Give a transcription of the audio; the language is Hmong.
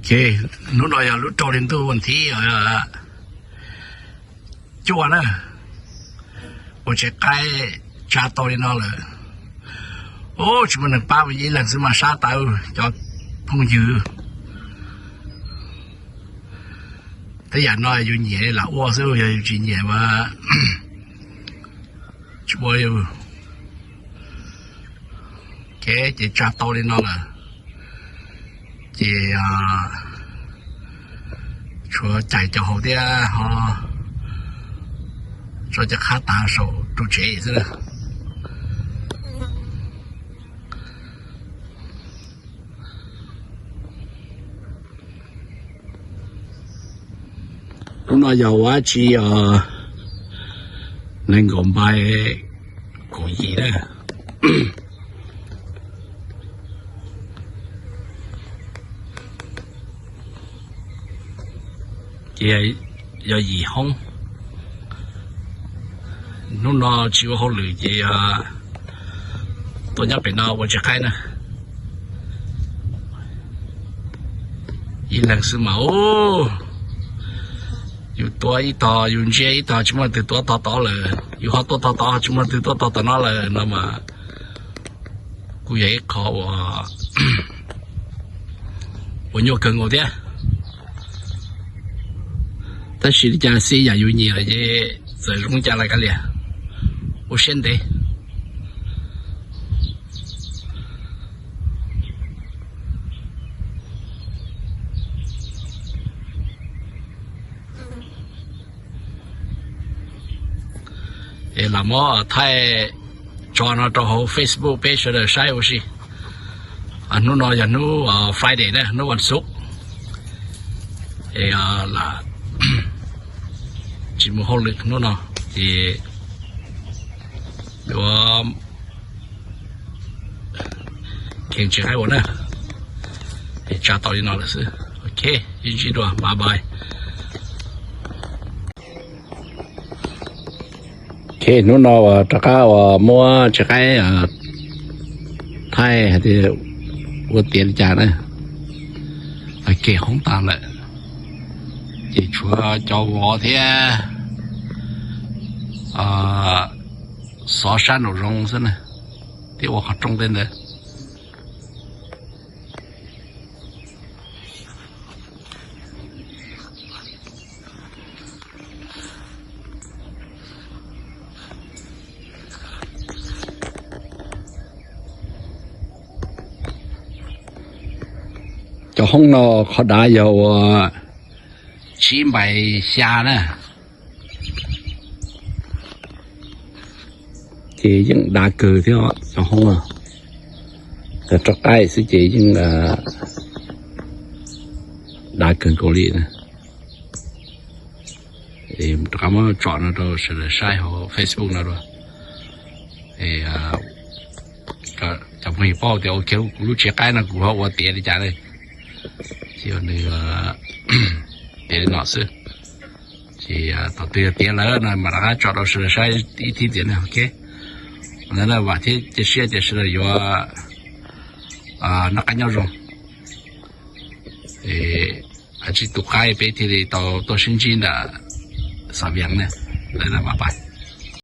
Ces hnub no yog lub rau hli ntuj thib cuaj na, ua tsev qaib tsa tau li no lawm. Ub, tsis muaj neeg pab, ib leeg xwb mas sab tawv cov phooj ywg. Tej yam no yus nyiam lam ua xwb, yog yus tsis nyiam mas tsis ua. Ces, ces tsa tau li no lawm, ces tshuav cais cov hauv thiab ho tso cov qhab tav saum ru tsev xwb na. Hnub no yog ua tsi os, nees nkaum npai kaum yim na. Ces yog yim hoob. Hnub no tsis ua hauj lwm ces tuaj nyob pem no ua tsev qaib na. Ib leeg xwb mas ub, yus tuav ib tog, yus ntsia ib tog tsis muaj leej twg tuav tog tod lawm, yus ho tuaj tog tod tsis muaj leej twg tuaj tog tom no lawm no mas kuj yog ib qho uas nyuaj kawg nkaus thiab. Tab sis li cas xij yam yus nyiam lawm ces txawm zoo cas los kav liam, ua siab ntev. Es lam muab thaij tso no rau hauv Facebook peb sawv daws saib ua si. Hnub no yog hnub Friday na, hnub vas xuv, es lam tsis mus hauj lwm hnub no, ces yuav kheev tsev qaib ua na. Es tsa tau li no lawm xwb. Ok, sib ntsib dua, bye bye. Ok, hnub no uas rov qab uas muab tsev qaib thaij hais tias ua tiav li cas na. Kem hoob tas lawm, ces tshuav cov vov thiab xov sab nraum zoov xwb na, thiab ua qhov rooj tej ntawd. Cov hoob no qhov dav yog uas tsib npaim xya na. Ces yeej dav kawg thiab cov hoob no, rov qab xwb ces yeej dav kawg nkaus li. Rov qab muab tsom no rau sawv daws saib hauv Facebook no dua. Cov phooj ywg paub tias ua kiag kuv lub tsev qaib no kuv ho ua tiav li cas ne. Ces nws tiav li no xwb. Ces thaum twg yog tiav lawm no mam rov qab tso rau sawv daws saib ib thib ntxiv na, ok. Ntawd na, vam thiab cia siab tias sawv daws yuav noj qab nyob zoo. Hais tsis tu qaib peb thiaj li tau tuaj sib ntsib nram Xav Vias ne. Ntawd na, mam pais.